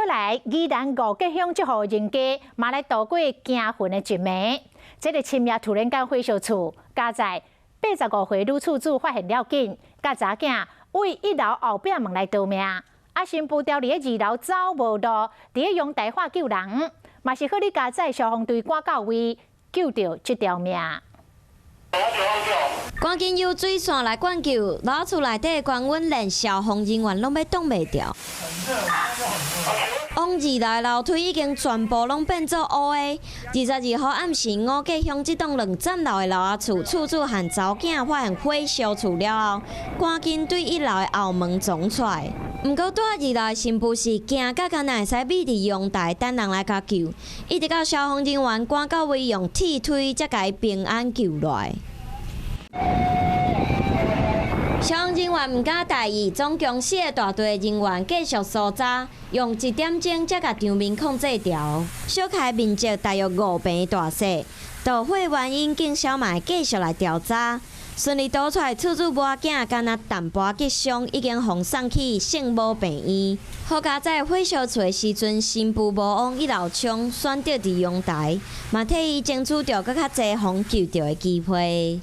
來，宜蘭五結鄉這戶人家，嘛來度過驚魂的一暝。這个深夜突然間火燒厝，佳哉85歲女厝主發現了緊，佮查囝對一樓後壁門來逃命。啊，新婦牢佇咧二樓走無路，佇咧陽台喊救人，嘛是好哩佳哉消防隊趕到位，救著這條命。趕緊用水線來灌救，老厝內底高溫連消防人員攏欲擋袂牢。往二樓的樓梯已經全部攏變做烏的。22號暗時，五結鄉這棟兩層樓的樓仔厝，厝主和查某囝發現火燒厝了後，趕緊對一樓的後門衝出來。毋過蹛二樓的新婦是驚甲敢若會使覕佇陽台等人來共救，一直到消防人員趕到位用鐵梯才共伊平安救落來。消防人員毋敢大意，總共四个大隊人員繼續搜查，用一點鐘才共場面控制牢。燒開面積大約5坪大細，導火原因警消嘛會繼續來調查。順利逃出來，厝主某囝敢若淡薄仔激傷，已經予送去聖母病院。好佳哉火燒厝的時陣，新婦無往一樓衝，選擇佇陽台，嘛替伊爭取著閣較濟予救著的機會。